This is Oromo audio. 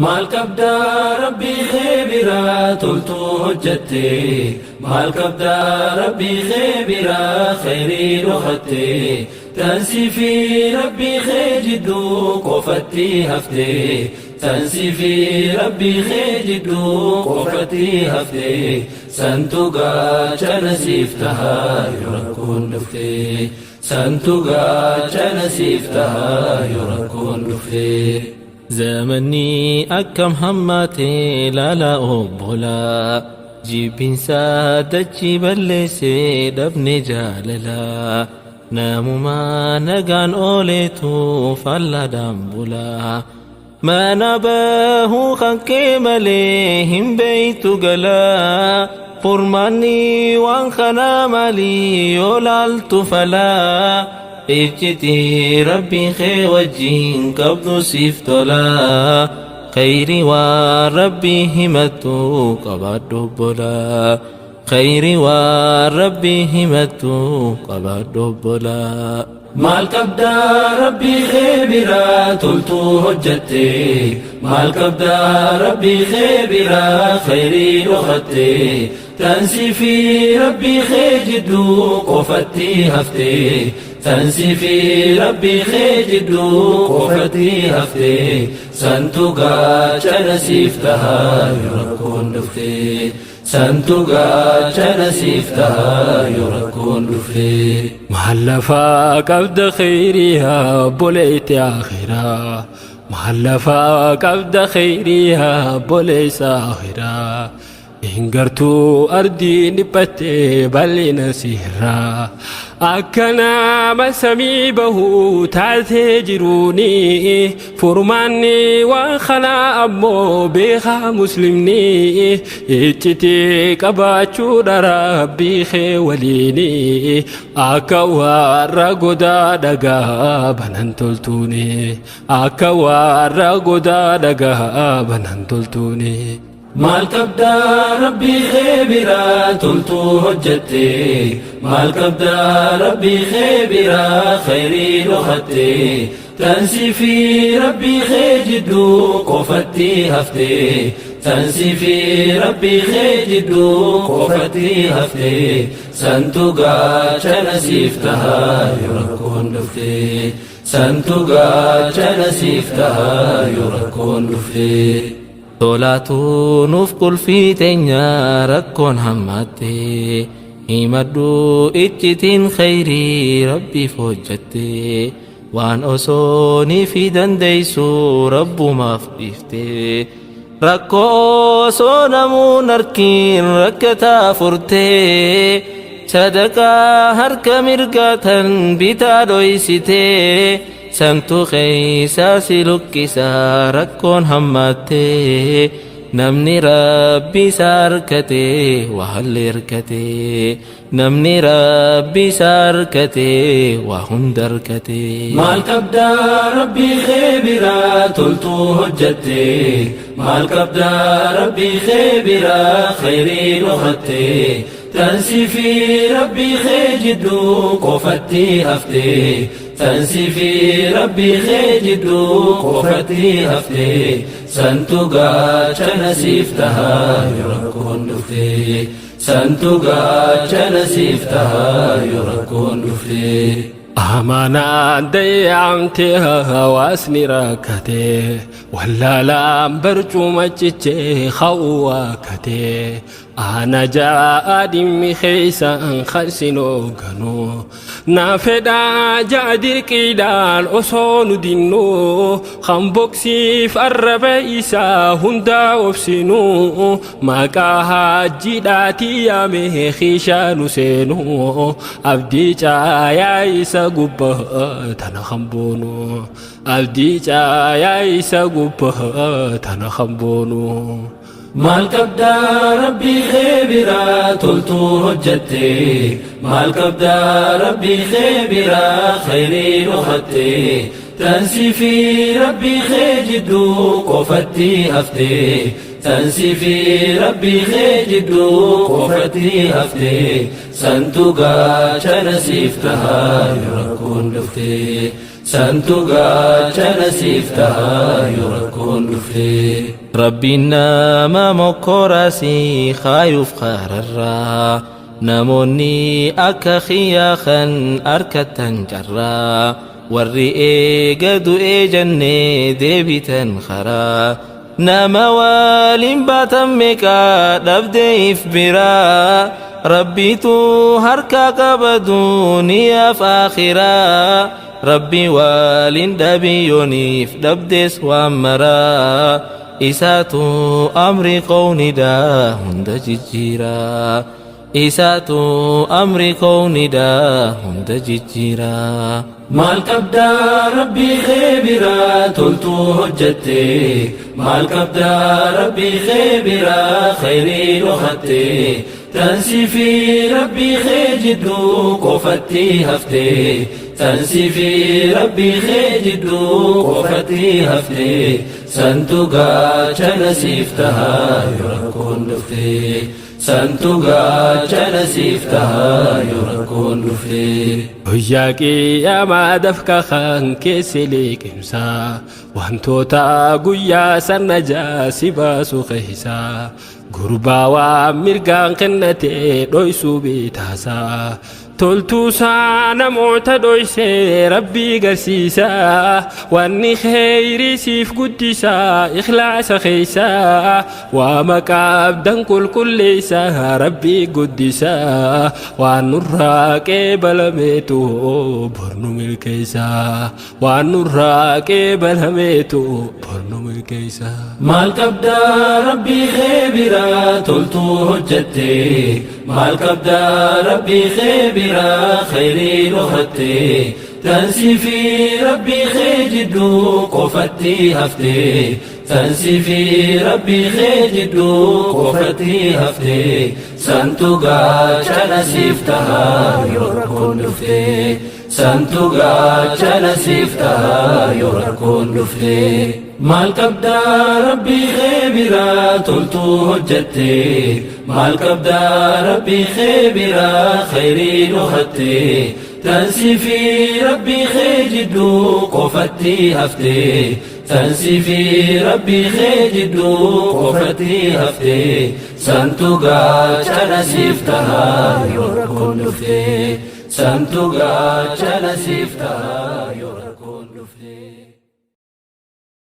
Maal qabdaa rabbii kee biraa toltuu hojjatte? Maal qabdaa rabbii kee biraa khayrii dhokatte? Tan si fi rabbii kee jidduu qofatti hafte. Tan si fi rabbii kee jidduu qofatti hafte. Santu gaachana siif taha yoo rakkoon dhufte. Santu gaachana siif taha yoo rakkoon dhufte. Zamanni akkam hammaate laalaa obbolaa. Jibbinsa dachii balleessee dhabne jaalalaa. Namuma nagaan ooleetu fallaadhaan bulaa. Mana bahuu kan kee malee hin beeytu galaa. Furmaanni waan kanaa maalii yoo laaltu falaa. Iccitii rabbii kee wajjin qabdu siif tolaa. Khayri waan rabbii himattu qabaadhu obbolaa. Khayri waan rabbii himattu qabaadhu obbolaa. Maal qabdaa rabbii kee biraa toltuu hojjatte? Maal qabdaa rabbii kee biraa khayrii dhokatte? Tan si fi rabbii kee jidduu qofatti hafte. Tan si fi rabbii kee jidduu qofatti hafte. Santu gaachana siif taha yoo rakkoon dhufte. Santu gaachana siif taha yoo rakkoon dhufte. Maal lafaa qabda khayriyaa obboleetti akhiraa? Maal lafaa qabda khayriyaa obboleessa akhiraa? Hin gartuu ardiin dhiphattee bal'ina sirraa. Akka nama samii bahuu taatee jiruuni, furmaanni waan kanaa ammoo beekaa muslimni iccitii qabaachuudha rabbii kee waliini, akka warra godaa dhagaa banan toltuuni, akka warra godaa dhagaa banan toltuuni. Maal qabdaa rabbii kee biraa toltuu hojjatte? Maal qabdaa rabbii kee biraa khayrii dhokatte? Tan si fi rabbii kee jidduu qofatti hafte. Tan si fi rabbii kee jidduu qofatti hafte. Santu gaachana siif taha yoo rakkoon dhufte. Santu gaachana siif taha yoo rakkoon dhufte. Tolaatu nuuf qulfii teenya rakkoon hammaatte. Himadhu iccitiin khayrii rabbiif hojjatte. Waan osoo ni fi dandeessu rabbumaaf dhiifte. Rakkoo osoo namuun harkiin rakkataa furte. Sadaqaa harka mirgaatan bitaa dhoysite. Santu keeysaa si luqqisaa rakkoon hammaatte. Namni rabbi isaa harkate waa hallee harkate. Namni rabbi isaa harkate waa hunda harkate. Maal qabdaa rabbii kee biraa toltuu hojjatte? Maal qabdaa rabbii kee biraa khayrii dhokatte? Tan si fi rabbii kee jidduu qofatti hafte. Tan si fi rabbii kee jidduu qofatti hafte. Santu gaachana siif taha yoo rakkoon dhufte. Santu gaachana siif taha yoo rakkoon dhufte. Amanaan dayyamte hawaasni rakkate, wallaalaan barcuma cichee ka'uu waakkate. Ana ja'a dhimmi keessan karsin hoogganu na fedhaa ja'a dirqiidhaan osoo nu dinnu, kan boksiif arraba isaa hundaa obsinu, maqaa hajjiidhaatii yaame kiishaa nu seenu, abdii caayaa isa gubbaa tana kan boonu, abdii caayaa isa gubbaa tana kan boonu. Maal qabdaa rabbii kee biraa toltuu hojjatte? Maal qabdaa rabbii kee biraa khayrii dhokatte? Tan si fi rabbii kee jidduu qofatti hafte. Tan si fi rabbii kee jidduu qofatti hafte. Santu gaachana siif taha yoo rakkoon dhufte. Santu gaachana siif taha yoo rakkoon dhufte. Rabbiin nama mokkoraasii kaayuuf kararraa, namoonni akka kiyyaa kan arkattan carraa, warri eega du'ee jennee deebitan karaa, nama waliin baatan meeqaa dhabdeef biraa, Rabbiitu harka qaba duniyaaf akhiraa, Rabbi waliin dhabiyyooniif dhabdees waan maraa, isaatu amri qownidaa hunda jijjiiraa, isaatu amri qownidaa hunda jijjiiraa. Maal qabdaa Rabbii kee biraa toltuu hojjette? Maal qabdaa Rabbii kee biraa khayrii dhokatte? Tansii fi Rabbii kee jidduu qofatti hafte. Tansii fi Rabbii kee jidduu qofatti hafte. Santu gaachana siif taha yoo rakkoon dhufte. Santu gaachana siif taha yoo rakkoon dhufte. Guyyaa qiyyamaa dafka kan keessi liqimsaa, wantoota guyyaa sana jaasi baasu keeysaa, gurbaa waan mirgaan kennate dhoysuu bitaasaa, toltuusaa namoota dhoysee Rabbii garsiisaa, wanni kheyrii siif guddisaa ikhlaasa keeysaa, waa maqaabdan qulqulleeysaa Rabbii guddisaa, waan nurraa qeebalameetu bornu milkeeysaa, waan nurraa qeebalameetu bornu milkeeysaa. Maal qabdaa Rabbii kee biraa toltuu hojjette? Maal qabdaa Rabbii kee biraa khayrii dhokatte? Tansii fi Rabbii kee jidduu qofatti hafte. Tansii fi Rabbii kee jidduu qofatti hafte. Santu gaachana siif taha yoo rakkoon dhufte. Santu gaachana siif taha yoo rakkoon dhufte. Maal qabdaa Rabbii kee biraa toltuu hojjette? Maal qabdaa Rabbii kee biraa khayrii dhokatte? Tansii fi Rabbii kee jidduu qofatti hafte. Tansii fi Rabbii kee jidduu qofatti hafte. Santu gaachana siif taha yoo rakkoon dhufte. Santu gaachana siif taha yoo rakkoon dhufte.